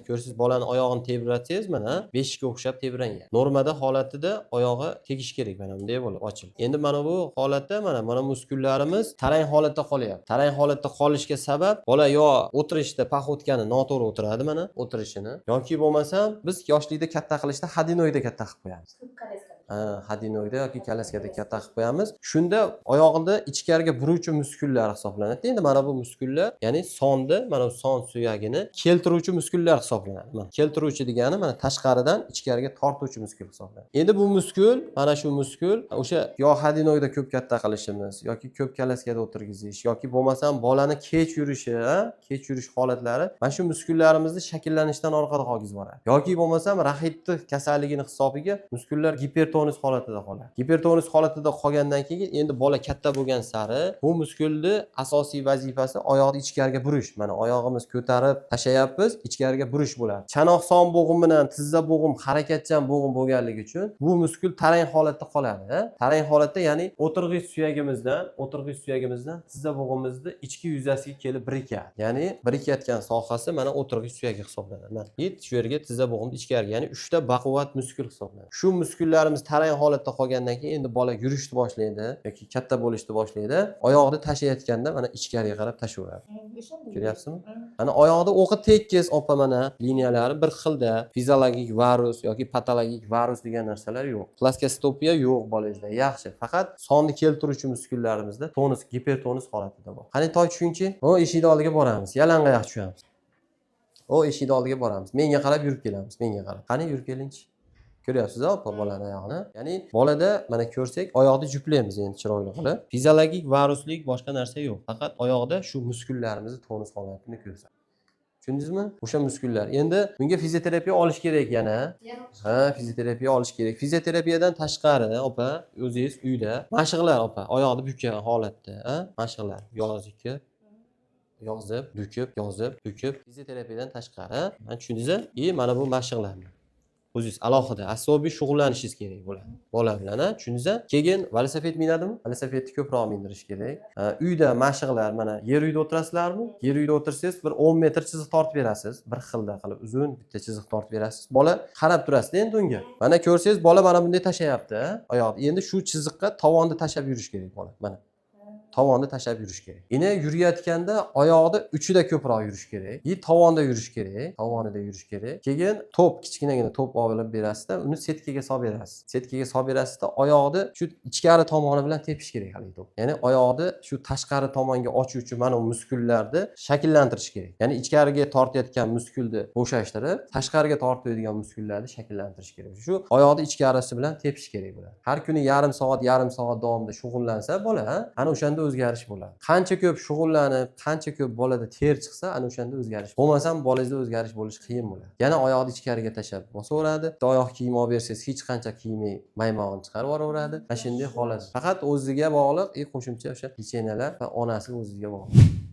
Ko'rsangiz, bolani oyog'ini tebratsangiz, mana beshikka o'xshab tebrangan. Normada holatida oyog'i tegishi kerak, mana bunday bo'lib ochilib. Endi mana bu holatda mana muskullarimiz tarang holatda qolyapti. Tarang holatda qolishga sabab bola yo o'tirishda походка ni noto'g'ri o'tiradi, mana o'tirishini, yoki bo'lmasam biz yoshlikda katta qilishda ходуновойda katta qilib qo'yamiz. Ha, ходуновойda yoki kolyaskada katta qilib qo'yamiz. Shunda oyog'ida ichkariga buruvchi muskullar hisoblanadi. Endi mana bu muskullar, ya'ni sonni, mana bu son suyagini keltiruvchi muskullar hisoblanadi. Mana keltiruvchi degani mana tashqaridan ichkariga tortuvchi muskul hisoblanadi. Endi bu muskul, mana shu muskul o'sha yo ходуновойda ko'p katta qilishimiz yoki ko'p kolyaskada o'tirgizish yoki bo'lmasam bolani kech yurishi, ha, kech yurish holatlari mana shu muskullarimizni shakllanishdan orqada qolgizib yuboradi. Yoki bo'lmasam raxitni kasalligini hisobiga muskullar gipertonus holatida qoladi. Gipertonus holatida qolgandan keyin endi bola katta bo'lgan sari bu muskulni asosiy vazifasi oyoqni ichkariga burish. Mana oyog'imiz ko'tarib tashlayapmiz, ichkariga burish bo'ladi. Chanoq son bo'g'im bilan tizza bo'g'im harakatchan bo'g'im bo'lganligi uchun bu muskul tarang holatda qoladi. Ha? Tarang holatda, ya'ni o'tirg'ich suyagimizdan tizza bo'g'imizni ichki yuzasiga kelib birikadi. Ya'ni birikayotgan sohasi mana o'tirg'ich suyagi hisoblanadi. Mana shu yerga tizza bo'g'imni ichkariga, ya'ni uchta baquvvat muskul hisoblanadi. Shu muskullarimiz tarang holatda qolgandan keyin endi bola yurishni boshlaydi yoki katta bo'lishni boshlaydi. Oyog'ini tashlayotganda mana ichkariga qarab tashlayveradi. Ko'ryapsizmi? Mana oyog'ida o'qi tekis opa, mana liniyalari bir xilda, fiziologik varus yoki patologik varus degan narsalar yo'q. Плоскостопия yo'q bolangizda. Yaxshi. Faqat sonni keltiruvchi muskullarimizda tonus, gipertonus holatida bor. Qani, toy tushingchi? O eshikni oldiga boramiz. Yalangoyoq tushamiz. O eshikni oldiga boramiz. Menga qarab yurib kelamiz, menga qarab. Qani, yurib kelingchi. Ko'ryapsiz opa bolani oyog'ini? Ya'ni bolada mana ko'rsak, oyoqni juplaymiz endi chiroyli qilib. Fiziologik varuslik boshqa narsa yo'q. Faqat oyoqda shu muskullarimizni tonus holatini ko'rsatadi. Tushundingizmi? O'sha muskullar. Endi bunga fizioterapiya olish kerak yana. Ha, fizioterapiya olish kerak. Fizioterapiyadan tashqari opa, o'zingiz uyda mashqlar opa, oyoqni bukkan holatda, ha, mashqlar yozib, yozib, bukib, yozib, bukib, fizioterapiyadan tashqari, mana tushundingiz? И mana bu mashqlarni o'zingiz alohida особый shug'ullanishingiz kerak bo'ladi bola bilan, ha, tushundingiz? Keyin velosiped minadimi? Velosipedni ko'proq mindirish kerak. Ha, uyda mashqlar, mana yer uyda o'tirasizlarmi? Yer uyda o'tirsangiz, bir 10 metr chiziq tortib berasiz, bir xilda qilib uzun bitta chiziq tortib berasiz. Bola qarab turasizda endi unga. Mana ko'rsangiz, bola mana bunday tashlayapti oyoqni. Endi shu chiziqqa tovonni tashlab yurish kerak bola. Mana tovonni tashlab yurish kerak. Endi yurayotganda oyoqni uchida ko'proq yurish kerak и tovonda yurish kerak, tovonida yurish kerak. Keyin to'p, kichkinagina to'p olib berasizda, uni setkaga solib berasiz. Setkaga solib berasizda, oyoqni shu ichkari tomoni bilan tepish kerak haligi to'p. Ya'ni oyoqni shu tashqari tomonga ochuvchi mana bu muskullarni shakllantirish kerak. Ya'ni ichkariga tortayotgan muskulni bo'shashtirib, tashqariga tortadigan muskullarni shakllantirish kerak. Shu oyoqni ichkarisi bilan tepish kerak bo'ladi. Har kuni yarim soat, yarim soat davomida shug'ullansa bola, ana o'shanda o'zgarish bo'ladi. Qancha ko'p shug'ullanib, qancha ko'p bolada ter chiqsa, ana o'shanda o'zgarish. Bo'lmasam bolangizda o'zgarish bo'lishi qiyin bo'ladi. Yana oyoqni ichkariga tashlab bosaveradi. Bitta oyoq kiyim olib bersangiz, hech qancha kiymay maymog'ini chiqarib yuboraveradi. Mana shunday holat. Faqat o'ziga bog'liq и qo'shimcha o'sha лечения lar va onasi o'ziga bog'liq.